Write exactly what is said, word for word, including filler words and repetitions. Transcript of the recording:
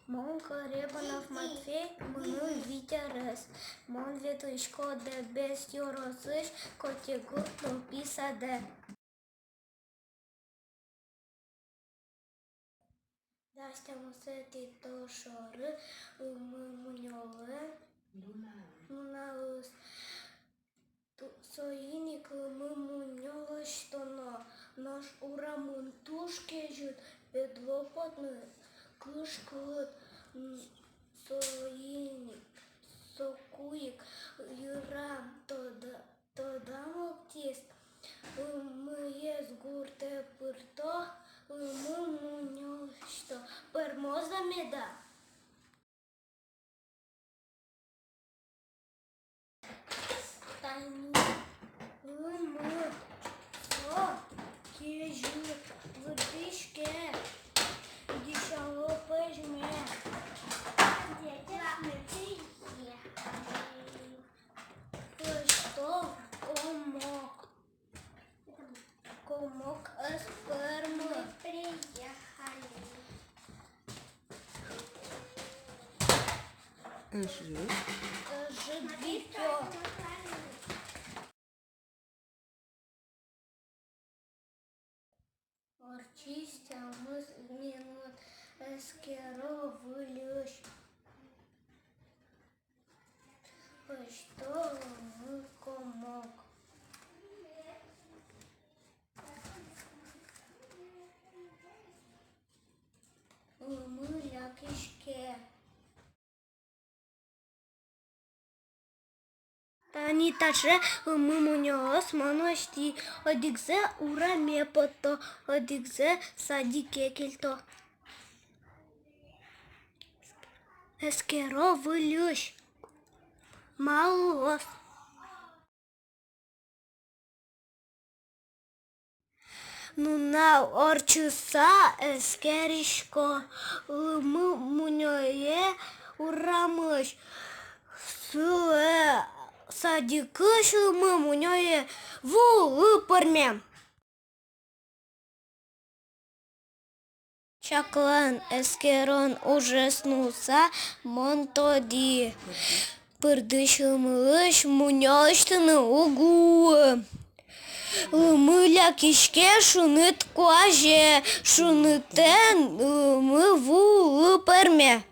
Мон, Корепанов Матвей, мыным вить арес. Мон ветлӥсько Дэбес ёросысь Котегурт нылпи садэ. Дас тямысэтӥ толшоре Ылмы мунёлы нуналыз. Ту-, соин ик Ылмы мунё лэсьтоно, нош урамын туж кезьыт, ӧд луы потыны кышкыт. М, соин ик, соку ик йырам тодо-, тодам лыктӥз, Ылмыез гуртэ пырто, Ылмы мунё лэсьто. Пӧрмоз-а меда? Тани Ылмы, со кезьыт, выртӥське, дӥсяло пӧзьме. Лэсьто комок. Комок ӧз пӧрмы. Ӧжыт. Ӧжыт витё. Ортчиз тямыс минут, эскеро выльысь. Пӧзьто Ылмы комок. Ылмы лякиське. Тани таӵе Ылмы мунёос мон лэсьтӥ. Одӥгзэ ураме потто, одӥгзэ садике кельто. Эскеро выльысь, ма луоз. Нунал ортчыса эскерисько Ылмы мунёе урамысь. Сылэ садикысь Ылмы мунёе вуылы пӧрме. Чаклан, эскерон ужез нуыса, мон тодӥ: пырдысь Ылмылэсь мунё лэсьтыны уг луы. Ылмы лякиське шуныт куазе, шунытэн Ылмы вуылы пӧрме.